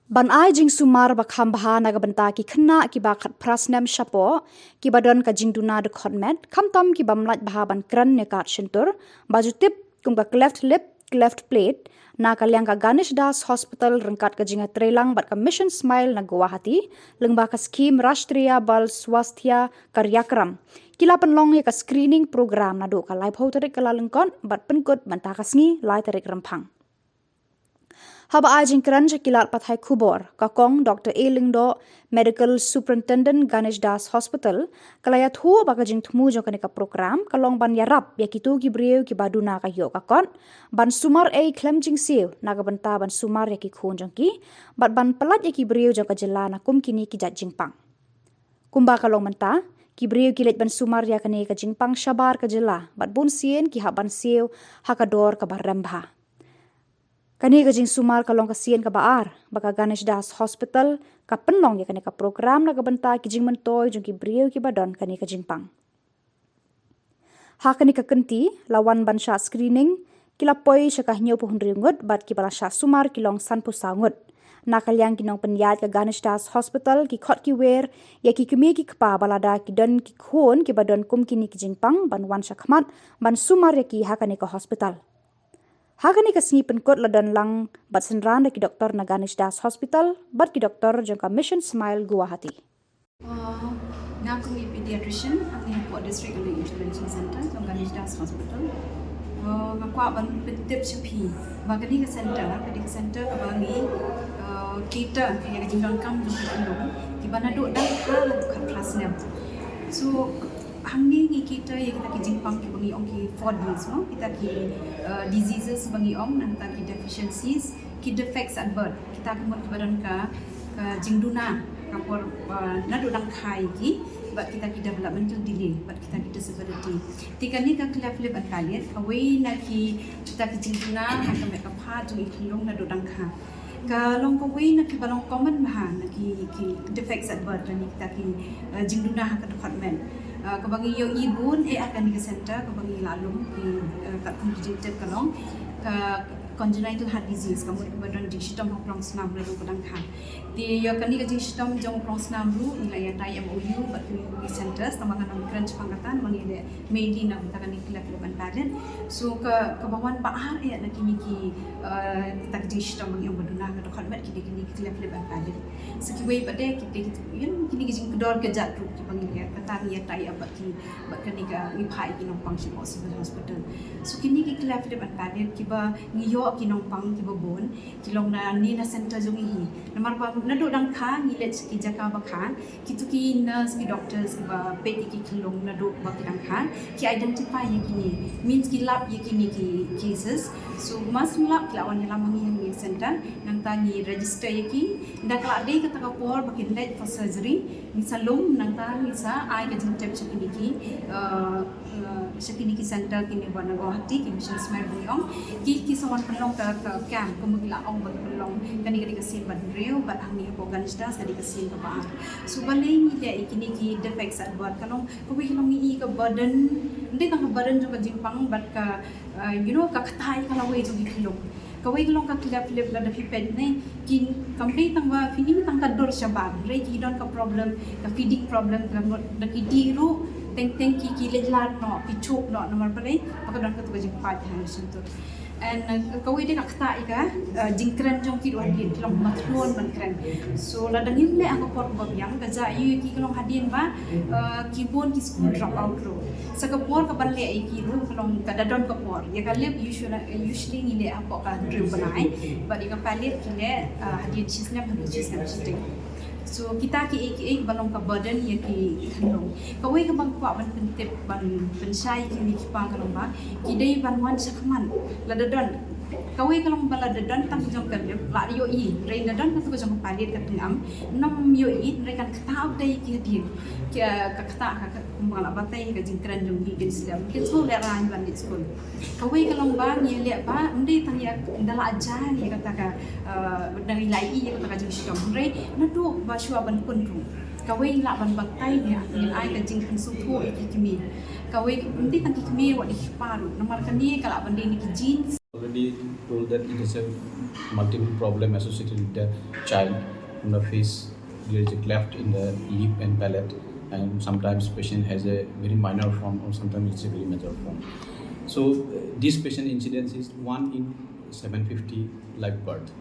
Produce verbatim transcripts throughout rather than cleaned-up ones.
Ban ai jingsumar ba kham bha na ka bynta ki khynnah kiba khatphra snem shapoh, kiba don ka jingduna dkhot met, khamtam ki bym lait bha ban kren ne kat shyntur, ba ju tip kum ka cleft lip, cleft palate, na ka liang ka Ganesh Das Hospital ryngkat ka jingïatreilang bad ka Mission Smile na Guwahati, lyngba ka skhim Rashtriya Bal Swasthya Karyakram, ki la pynlong ïa ka screening program naduh ka laiphew tarik Kyllalyngkot bad pynkut mynta ka sngi lai tarik Rymphang. Haba ai jingkren sha ki lad pathai khubor, ka Kong Doctor A Lyngdoh, Medical Superintendent Ganesh Das Hospital, ka la ïathuh ba ka jingthmu jong kane ka program ka long ban ïarap ïa kito ki briew kiba duna ka ïoh ka kot, ban sumar ei khlem jingsiew na ka bynta ban sumar ïa ki khun jong ki, bad ban pyllait ïa ki briew jong ka jylla na kum kine ki jait jingpang. Kumba ka long mynta, ki briew ki leit ban sumar ïa kane ka jingpang shabar ka jylla, bad bun sien ki hap ban siew ha ka dor kaba rem bha. Kane ka jingsumar ka long ka sien kaba ar ba ka Ganesh Das Hospital ka pynlong ïa kane ka program na ka bynta ki jingmyntoi jong ki briew kiba don kane ka jingpang. Ha kane ka kynti, la wan ban shah screening, ki la poi sha ka hynñiewphew hynriew ngut bad kiba la shah sumar ki long sanphew saw ngut. Na ka liang ki nongpynïaid ka Ganesh Das Hospital ki khot ki wer ïa ki kmie ki kpa ba lada ki don ki khun kiba don kum kine ki jingpang ban wan shakhmat ban sumar ïa ki ha kane ka hospital. Ha kane ka sngi pynkut la don lang bad synran da ki doktor na Ganesh Das Hospital bad ki doktor jong ka Mission Smile Guwahati. Uh, nga kum i pediatrician, hangne hapoh District Early Intervention Center jong Ganesh Das Hospital. Uh, nga kwah ban pyntip sha phi ba kane ka center, kane ka center kaba ngi, uh, cater ïa ka jingdonkam jong ki khynnah kiba naduh dang kha haduh khatphra snem. So hangne ngi cater ïa kita ki jingpang kiba ngi ong ki four Ds, no? Kita ki, uh, diseases ba ngi ong, nangta ki deficiencies, ki defects at birth, kita ki mut kiba don ka, ka jingduna ka por, uh, naduh dang kha ïa ki, bad kita ki developmental delay, bad kita ki disability. Te kane ka cleft lip and palate, kawei na ki, kita ki jingduna ha ka met ka phad jong i khyllung naduh dang kha. Ka long kawei na kiba long common bha na ki, ki defects at birth, lane kita ki, uh, jingduna ha ka dkhot met. Uh, kaba ngi ïohi bun eh ha kane ka center, kaba ngi la lum ki, uh, katkum ki jingtip ka long ka congenital heart disease, ka mut kaba don jingshitom ha u prong snam naduh ba dang kha. Te ïa kane ka jingshitom jong u prong snam ruh ngi la ïatai M O U bad ki, ki centers, tangba ngan ym kren shaphang kata namar ngi leh mainly na ka bynta kane ka cleft lip and palate. So ka, kaba wan ba ar eh na kine ki, uh, kita ki jingshitom ba ngi ong ba duna ka dkhot met, kine, kine ki cleft lip and palate. Sa kiwei pat de kita ki, ïa kine ki jingkordor kjat ruh kiba ngi leh, kata ngi ïatai bad ki, bad kane ka, ngi phah ïa ki nongpang shapoh Civil Hospital. So kine ki cleft lip and palate kiba ngi ïoh ki nongpang kiba bun ki long na, ne na center jong ngi hi. Namar ba naduh dang kha ngi leit sha ki jaka ba kha, kito ki nurse, ki doctors kiba peit ïa ki khyllung naduh ba ki dang kha, ki identify ïa kine, means ki lap ïa kine ki cases. So mas lap ki la wan ïalam ma ngi ha ngi center, nangta ngi register ïa ki. Nda ka la dei kata ka por ba kin leit for surgery, ngi sa lum, nangta ngi sa ai ka jingtip sha kine ki, uh, uh, sha kine ki center kine ba na Guwahati, ki Mission Smile ba ngi ong, ki, ki sa wan pynlong ka, ka camp, kumba ngi la ong ba ngi pynlong, kane ka dei ka sien ba hynriew, bad hangne hapoh Ganesh Das ka dei ka sien kaba ar. So balei ngi leh ïa kine ki defects at birth, ka long kawei ka long ngi i ka burden, ym dei tang ka burden jong ka jingpang bad ka, uh, you know, ka kata ïa ka lawei jong ki khyllung. Kawei ka long ka cleft lip, lada phi peit ne, ki, kam dei tang ba phi ïohi tang ka dur shabar, hynrei ki don ka problem, ka feeding problem, ka mut da ki dih ruh teng teng ki, ki leit lad noh, ki chup noh, namar balei, ba ka don kato ka jingpait ha shyntur. And, uh, kawei de ka ktah ïa ka, uh, jingkren jong ki ruh hadien, ki long mathlun ban kren. So lada ngim leh ha ka por kaba biang, ka jia ïa ki ka long hadien ba, uh, ki bun ki school drop out ruh. Sa ka por kaban leh ïa ki ruh ka long ka da don ka por. Ïa ka lip usually, usually ngi leh hapoh ka hynriew bnai, bad ïa ka palate ki leh, uh, hadien shi snem haduh shi snem shiteng. So kita kiei kiei kiba long ka burden ïa ki khynnah. Kawei kaba nga kwah ban pyntip, ban pynshai ïa ki mei ki pa ka long ba ki dei ban wan shakhmat lada don. Kawei ka long ba lada don tang jong ka lip la ïohi, hynrei lada don kato ka jong ka palate ka tyngam, ym ïohi, hynrei kan ktah dei ki hadien. Ka, ka ktah ka, ka kumba la batai ka jingkren jong ki, kin slem, kin sngewlehrain ban leit skul. Kawei ka long ba ngi leh ba ym dei tang ïa da la jia ïa kata ka, uh, da ngi la ïohi ïa kata ka jingshitom, hynrei naduh ba shuwa ban pun ruh. Kawei lah ban batai ïa, ngin ai ka jingpynsngewthuh ïa ki kmie. Kawei ym dei tang ki kmie, wat ïa ki kpa ruh, namar kane ka lah ban dei na ki genes. Already told that it is a multiple problem associated with the child. In the face, there is a cleft in the lip and palate, and sometimes patient has a very minor form, or sometimes it's a very major form. So uh, this patient incidence is one in seven fifty live birth.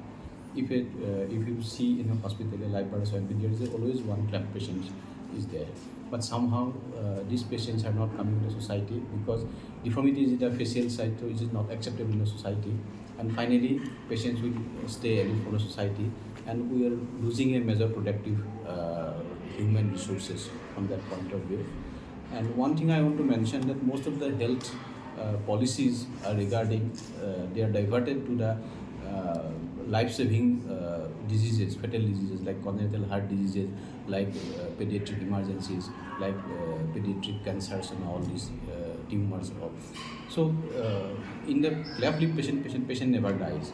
If it, uh, if you see in a hospital a live birth, so there is always one cleft patient is there. But somehow uh, these patients are not coming to the society because deformities in the facial side, so it is not acceptable in the society. And finally, patients will stay away from the society, and we are losing a major productive uh, human resources from that point of view. And one thing I want to mention, that most of the health uh, policies are regarding, uh, they are diverted to the uh, life-saving uh, diseases, fatal diseases like congenital heart diseases, like uh, pediatric emergencies, like uh, pediatric cancers and all these uh, tumors and all. So uh, in the cleft lip patient, patient, patient never dies.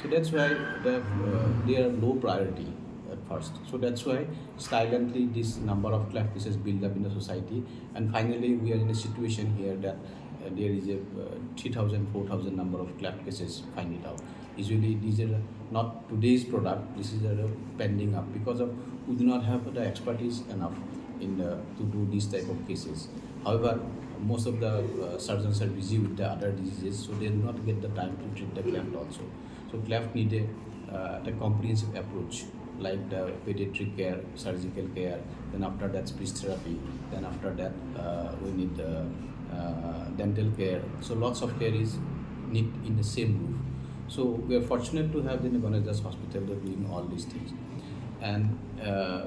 So that's why the, uh, they are low priority at first. So that's why silently this number of cleft cases build up in the society, and finally we are in a situation here that uh, there is a uh, three thousand, four thousand number of cleft cases find it out. Usually these are not today's product, this is a pending up because of we do not have the expertise enough in the, to do these type of cases. However, most of the uh, surgeons are busy with the other diseases, so they do not get the time to treat the cleft also. So cleft need a, uh, the comprehensive approach, like the pediatric care, surgical care, then after that speech therapy, then after that uh, we need the uh, dental care. So lots of care is need in the same roof. So we are fortunate to have the Ganesh Das Hospital that doing all these things, and uh, uh,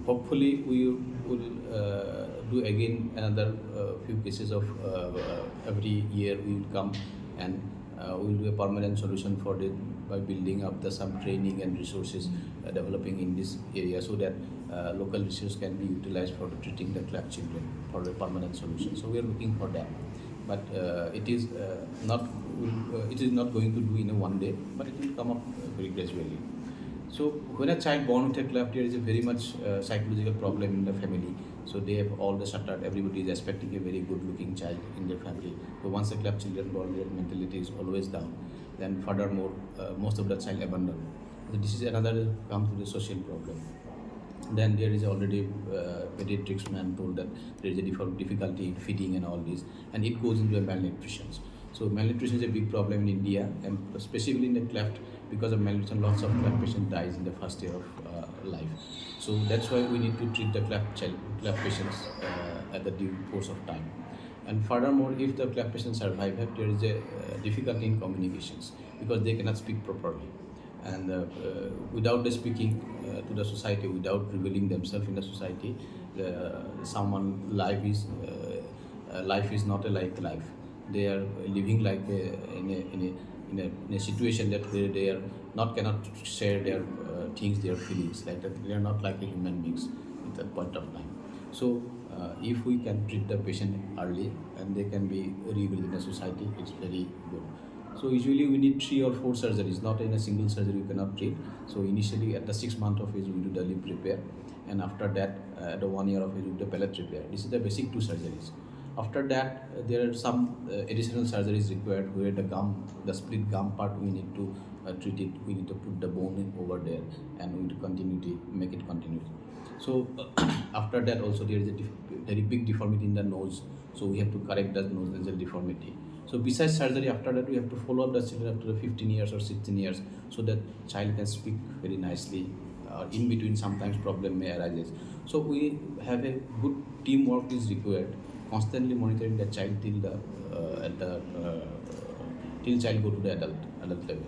hopefully we will uh, do again another uh, few cases of uh, uh, every year we will come and uh, we will do a permanent solution for it by building up the some training and resources uh, developing in this area, so that uh, local resources can be utilized for treating the cleft children for a permanent solution. So we are looking for that, but uh, it is uh, not uh, it is not going to do in a one day, but it will come up uh, very gradually. So when a child born with a cleft ear, is a very much uh, psychological problem in the family. So they have all the shuttered. Everybody is expecting a very good-looking child in their family. So once a cleft children born, their mentality is always down. Then furthermore, uh, most of the child abandon. So this is another come to the social problem. Then there is already uh, pediatrics man told that there is a difficult difficulty in feeding and all this, and it goes into a malnutrition. So malnutrition is a big problem in India, and specifically in the cleft, because of malnutrition, lots of cleft patients dies in the first year of uh, life. So that's why we need to treat the cleft, child, cleft patients uh, at the due course of time. And furthermore, if the cleft patient survive, there is a uh, difficulty in communications because they cannot speak properly. And uh, uh, without the speaking uh, to the society, without revealing themselves in the society, the, someone life is uh, uh, life is not a like life. They are living like a, in, a, in, a, in, a, in a situation that where they are not cannot share their uh, things, their feelings like that. They are not like a human beings at that point of time. So uh, if we can treat the patient early and they can be rebuilt in the society, it's very good. So usually we need three or four surgeries. Not in a single surgery you cannot treat. So initially at the six month of age we do the lip repair, and after that uh, at the one year of age we do the palate repair. This is the basic two surgeries. After that uh, there are some uh, additional surgeries required where the gum, the split gum part, we need to uh, treat it. We need to put the bone in over there and we need to continue to make it continue. So after that also there is a dif- very big deformity in the nose. So we have to correct that nose nasal deformity. So besides surgery, after that we have to follow up the children up to the fifteen years or sixteen years, so that child can speak very nicely. Uh, in between, sometimes problem may arises. So we have a good teamwork is required, constantly monitoring the child till the uh, at the uh, till child go to the adult adult level.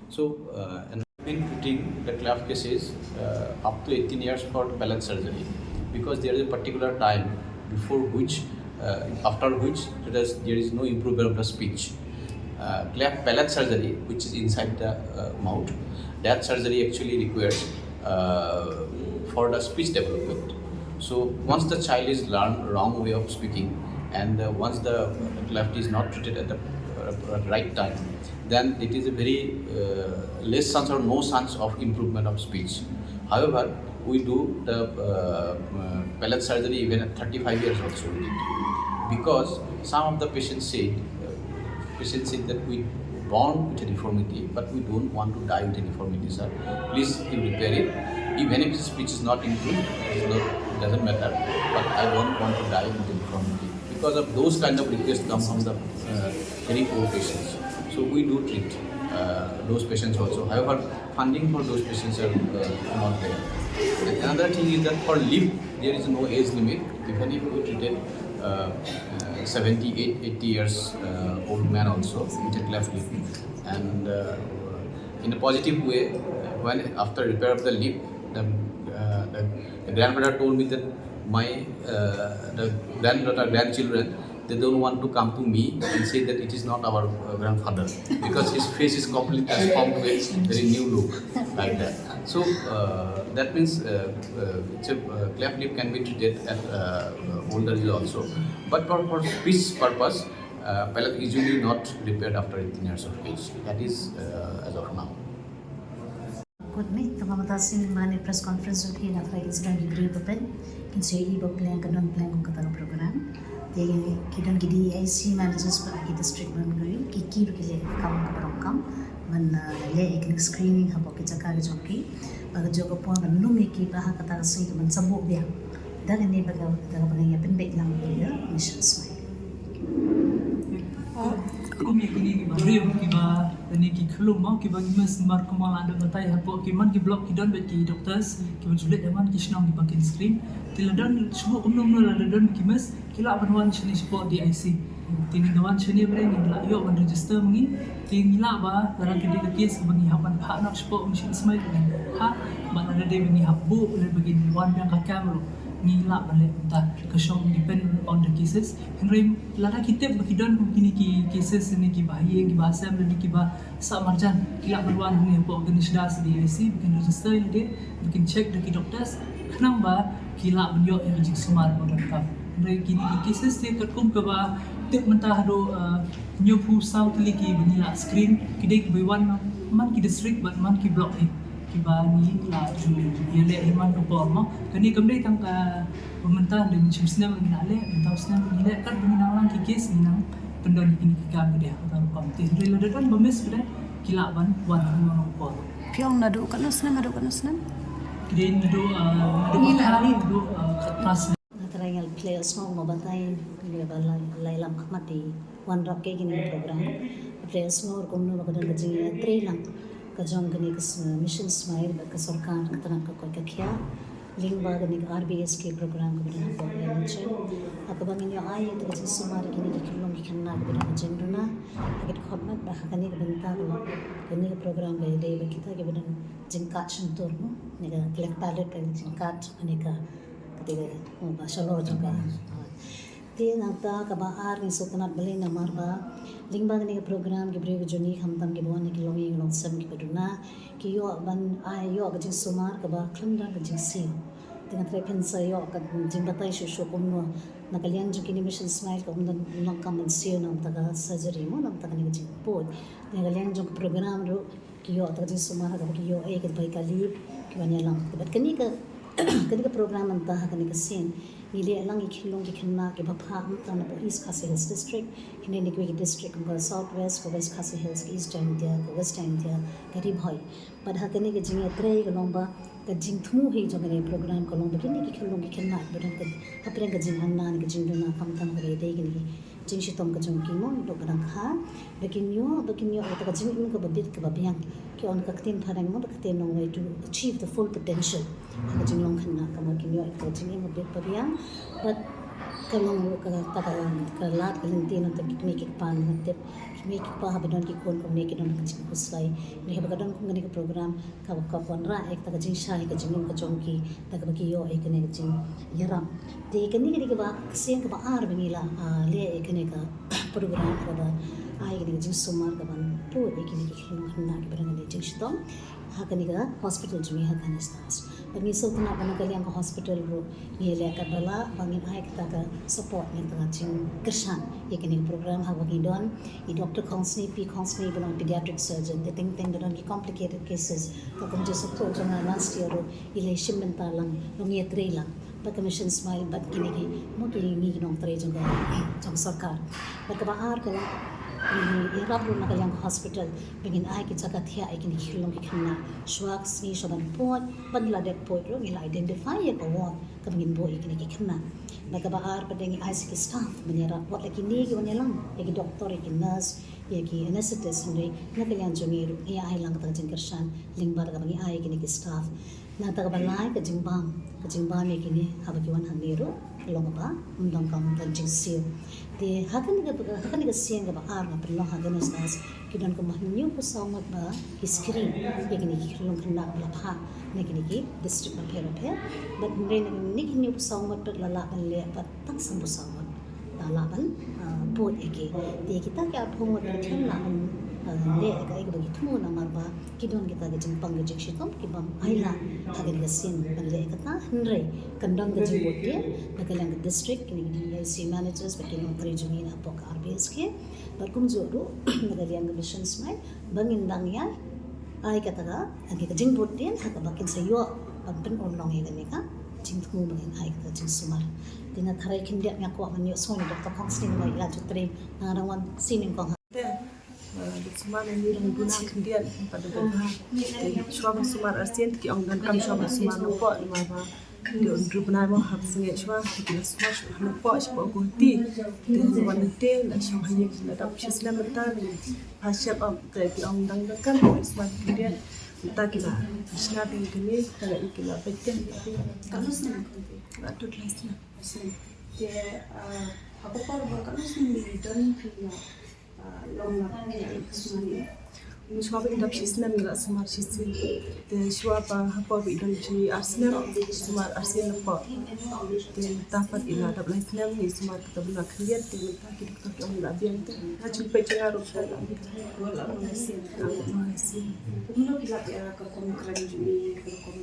So uh, and in treating the cleft cases uh, up to eighteen years for palate surgery, because there is a particular time before which, uh, after which there is, there is no improvement of the speech. Uh, cleft palate surgery, which is inside the uh, mouth, that surgery actually requires uh, for the speech development. So once the child is learned wrong way of speaking, and uh, once the cleft is not treated at the uh, right time, then it is a very uh, less chance or no chance of improvement of speech. However, we do the uh, uh, palate surgery even at thirty-five years also, we need to, because some of the patients say uh, patients say that we Born with a deformity, but we don't want to die with a deformity, sir. Please, you repair it. Even if speech is not improved, it is not, doesn't matter. But I don't want to die with a deformity. Because of those kind of requests come from the uh, very poor patients. So we do treat uh, those patients also. However, funding for those patients are uh, not there. And another thing is that for lip, there is no age limit. Even if we treated uh, uh, seventy-eight, eighty years uh, old man also with a cleft lip. And uh, in a positive way, when after repair of the lip, the, uh, the, the grandfather told me that my uh, the granddaughter, grandchildren, they don't want to come to me and say that it is not our uh, grandfather because his face is completely transformed to a very new look like that. So uh, that means uh, uh, it's a, uh, cleft lip can be treated at uh, older age also. But for, for speech purpose, uh, palate is usually not repaired after eighteen years of age. That is uh, as of now. Kut ni, tama mata sing mane press conference ki na fai incident ki gri papen, kin se i ba plan ka non plan kum kata ka program. Te ki don ki D I C managers ba ki district ban gri, ki ki ba ki le kam ka barong kam, ban le ki screening hapo ki jaka ki jong ki, ba ka jong ka pon ban lum ki ba ha kata ka sing ban sabu bia. Da ni ba ka da ka ba ngi pynbeit lang ki ya mission smai. Kum ïa kine kiba riew kiba kane ki khlum mo kiba ngi mes mar kumba la da batai hapoh ki man ki block ki don bad ki doctors kiba ju leit da man ki shnong kiba kin screen. Te la don shuh kumno kumno la da don ki mes ki lah ban wan shane shapoh D I C. Te ngi da wan shane ba ngi lah ïoh ban register ma ngi. Te ngi lah ba lada ka dei ka case kaba ngi hap ban phah noh shapoh mission smai ba ngi phah ba lada dei ba ngi hap buh lada ba ngi wan biang ka camp ruh ngi lah ban leh kumta ka shong depend on the cases. Hynrei lada ki tip ba ki don kum kine ki cases ne kiba ha ïing kiba ha sem ne kiba sah marjan ki lah ban wan hangne hapoh ka Nishda C D I C ba kin register ïa lade ba kin check da ki doctors khnang ba ki lah ban ïoh ïa ka jingsumar ba donkam. Hynrei kine ki cases te katkum kaba tip mynta haduh hynñiewphew saw tylli kiba ngi lah screen ki dei kiba wan man ki district bad man ki block hi. Kiba ngi la ju ïaleh hi man ka por mo. Kane kam dei tang ka ba mynta dei mynshem snem ngi la leh, mynta u snem ngi leh kat ba ngi nang lang ki case ngi nang pyndon kine ki kam ka dei ha ka rukom. Te hynrei lada don ba miss ba dei ki lah ban wan ha ka rukom. Phi ong naduh katno snem, naduh katno snem? Ki dei naduh naduh khatphra snem. Nga trai ngal pynleh sngewbha ba batai ba la lai lam khmat te. Wanrah ïa kine ki program. Pynleh sngewbha kumno ba ka don ka jingïatreilang ka jong kane ka mission smile bad ka sorkar ka tnat ka koit ka khiah lyngba kane ka R B S K program kaba don hapoh Ïa Nongchyn. Ha kaba ngin ïoh ai ïa ka jingsumar ïa kine ki khyllung ki khynnah kiba don ka jingduna ha ka dkhot met bad ha kane ka bynta kane ka program ka ïadei bad kita kiba don jingkat shyntur mo, ne ka cleft palate ka jingkat kane ka kata ka ba shalor jong ka. Te nangta kaba ar ngi sngewtynnat balei namar ba lyngba kane ka program ki briew ki jong ngi khamtam kiba wan na ki longïing longsem kiba duna ki ïoh ban ai ïoh ka jingsumar kaba khlem don ka jingsiew. Te nga trai phin sa ïoh ka jingbatai shuh shuh kumno na ka liang jong kine mission smile ka um don nongkam ban siew na ka surgery mo na ka kane ka jingpud. Te na ka liang jong ka program ruh ki ïoh ta ka jingsumar ha kaba ki ïoh eh ki bai kali ki wan ïalam. Bad kane ka kane ka program mynta ha kane ka sien ngi leh lang ïa ki khyllung ki khynnah kiba phah mynta na East Khasi Hills District, kine ne kiwei ki district kum ka South West, ka West Khasi Hills, ka East Jaintia, ka West Jaintia, ka Ri Bhoi. Bad ha kane ka jingïatrei ka long ba ka jingthmu hi jong kane ka program ka long ba kine ki khyllung ki khynnah kiba don ka hapdeng ka jingangna ne ka jingduna khamtam ka dei dei kine ki jingshitom ka jong ki mo dok ka dang kha ba kin ïoh ba kin ïoh ïa ka jingim kaba bit kaba biang ki ong ka ktien phareng mo ka ktien nongwei to achieve the full potential ha ka jinglong khynnah ka mo kin ïoh ïa ka jingim ba bit ba biang bad ka long ka ta ka ka lad ka lynti na ta ki kmie ki kpa na tip kmie ki kpa haba don ki khun kumne ki don ka jingkhuslai ne haba ka don kum kane ka program ka ka wanrah ïa ka jingshai ka jingim ka jong ki da kaba ki ïoh ïa kane ka jingïarap. Te kane ka dei kaba ka sien kaba ar ba ngi la leh ïa kane ka program kaba ai kane ka jingsumar kaba pud ïa kine ki khyllung khynnah kiba don kane ka jingshitom ha kane ka hospital jong ngi ha Khasi Hills. Bad ngi sngewtynnat ba na ka liang ka hospital ruh ngi leh katba lah ba ngin ai kata ka support ne kata ka jingkyrshan ïa kane ka program haba ngi don i Doctor Khongsni P Khongsni ba long pediatric surgeon te teng teng ba don ki complicated cases ka kum jingsngewthuh jong nga last year ruh i lei shim bynta lang long ïatrei lang bad ka mission smile bad kine ki mo ki ngi ki nongtrei jong ka jong sorkar bad kaba ar ka long Ngi ïarap ruh na ka liang ka hospital ba ngin ai ki jaka thiah ïa kine ki khyllung ki khynnah. Shuwa ka sngi shuwa ban pud, ban la dep pud ruh ngi la identify ïa ka ward kaba ngin buh ïa kine ki khynnah. Bad kaba ar pat de ngi ai sa ki staff ban ïarap, wat la kine ki wan ïalam, ïa ki doktor, ïa ki nurse, ïa ki anesthetist, hynrei na ka liang jong ngi ruh ngi ai lang kata ka jingkyrshan lyngba kaba ngi ai ïa kine ki staff. Nangta kaba lai ka jingbam, ka jingbam ïa kine haba ki wan hangne ruh ka long kaba ym donkam ban jingsiew. Te ha kane ka, ha kane ka sien kaba ar nga pynlong ha Ganesh Das, ki don kumba hynñiewphew saw ngut ba ki screen ïa kine ki khyllung khynnah ba la phah na kine ki district bapher bapher. Bad hynrei na kine ki hynñiewphew saw ngut pat la lah ban leh pat tang sanphew saw ngut. La lah ban, ah, pud ïa ki. Te kita ki arphew ngut ki khlem lah ban, ah, leh ïa kaei kaba ki thmu namar ba ki don kita ki jingpang ki jingshitom ki bym ailad ha kane ka sien ban leh ïa kata. Hynrei kan don ka jingbud dien na ka liang ka district, kine ki D I C managers bad ki nongtrei jong ngi napoh ka R B S K. Bad kumjuh ruh na ka liang ka Mission Smile ba ngin dang ïai ai kata ka, ka jingbud dien ha kaba kin sa ïoh ban pynurlong ïa kane ka jingthmu ba ngin ai kata ka jingsumar. Te nga tharai khyndiat nga kwah ban ïohsngew na Doctor Khongsing ba ïa la ju trei na nga dang wan sien nyngkong ha. Te, eh, sumar ngi dang duna khyndiat pat da dang ha. Te shuwa ban sumar arsien te ki ong donkam shuwa ban sumar napoh namar ba te un ruh bnai mo hap sngewsih shuwa te ki la sumar shuwa napoh shuwa ko ti. Te wan te la shong ha ïing la dap shi snem mynta. Pha shep ap te ki ong dang donkam sumar khyndiat. Mynta ki la shna bad kane te la ki la beit te. Katno snem? La tut lai snem. Te, ah, ha ka por ba katno snem ngi don phi la, ah, long la phi la sumar? Shuwa ba ngi dap shi snem ngi la sumar shisien. Te shuwa ba ha por ba i don shi ar snem sumar arsien napoh. Te mynta pat i la dap lai snem ngi sumar kata ba la khyndiat te mynta ki doktor ki ong la biang te. Ha jingpeit jong nga ruh ta la biang. Kumno ki la ïa ka rukom kren jong i, ka rukom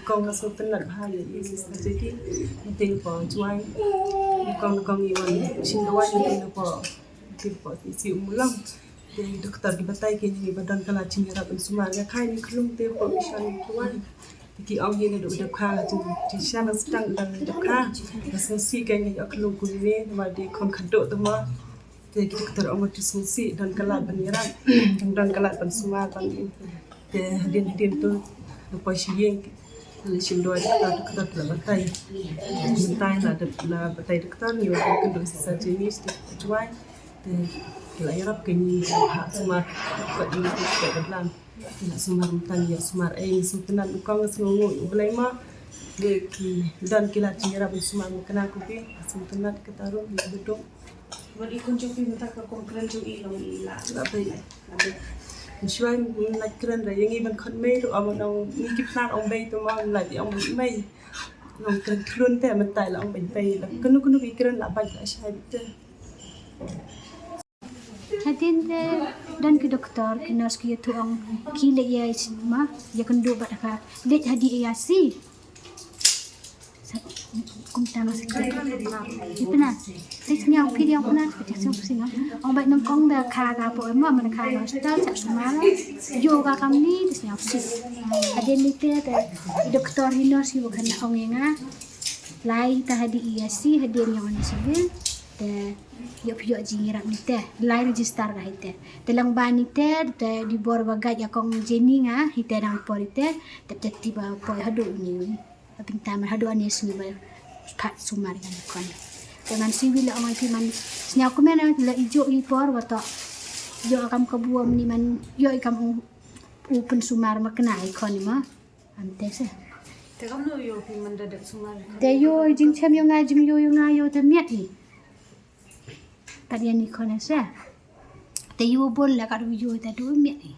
Kong ka sngewtynnat bha ïa i Sister Jackie. Te ko Jwai. Kong kong i wan shim dawai te ko te ko i si umulong. Te doktor ki batai ke ngi ba don ka lad jingïarap ban sumar, nga kha ngi khlung te ko mission Jwai. Ki ong ngi na duk dep kha la jing shan stang dang dep kha. Ka sngewsih ka ngi ïa khlung kumne ma de khon khadok te ma. Te ki doktor ong ma tu sngewsih don ka lad ban ïarap, don ka lad ban sumar ban. Te hadien hadien tu la poi sha ïing, la shim dawai doktor, doktor la batai. Mynta la dep la batai doktor ngi la kynduh Sister Janice te Jwai. Te ki la ïarap ka ngi ha sumar ka ngi te ka dlam. Ki la sumar mynta ngi ïa sumar ei ngi sngewtynnat u kong sngewthuh u Blei ma. Te ki don ki lad jingïarap ban sumar mynta ka ngi sngewtynnat kata ruh ngi duduk. Wat i khun jong phi mynta ka rukom kren jong i long i la. La bei. La bei. Shuwa mynta kren ra ïa ngi ban khot mei ruh ong ngi ki pynat ong bei tu ma la di ong mei. Long kren khlun te mynta la ong bei bei la kano kano ki kren la bai la shai te. Hadien te don ki doktor ki nurse ki ïathuh ong ki leit ïa ma ïa kynduh bad ka leit hadien ïa si. Kumta nga sa kren. Ïa pynat. Te sñiaw phi ïa pynat ka te sñiaw phi sñiaw. Ong bad nyngkong da kha ka hapoh em ma man kha ka hospital sa sumar. Ïoh ka kamni te sñiaw si. Hadien ni te te i doktor hi nurse hi ba khan ong ïa nga. Lai ta hadien ïa si hadien ïa wan si te ïoh phi ïoh jingïarap ni te lai register ka hi te. Te lang ba ni te te di bor ba gait ïa kong Jenny nga hi te dang por hi te te te ti ba poi haduh ni. Pynta man haduh ani sngi ba pat sumar ïa ni kon. Te man siwi la ong ai phi man sñiaw kumne la i ïoh i por ba to ïoh kam ka buom ni man ïoh i kam u pynsumar ma kna i kon ni ma. Am te se. Te kamno ïoh phi man da dep sumar? Te ïoh jingchem ïoh nga jingïoh ïoh nga ïoh te miat i. Kat ïa ni kon se. Te ïoh bun la kat ïoh te du miat i.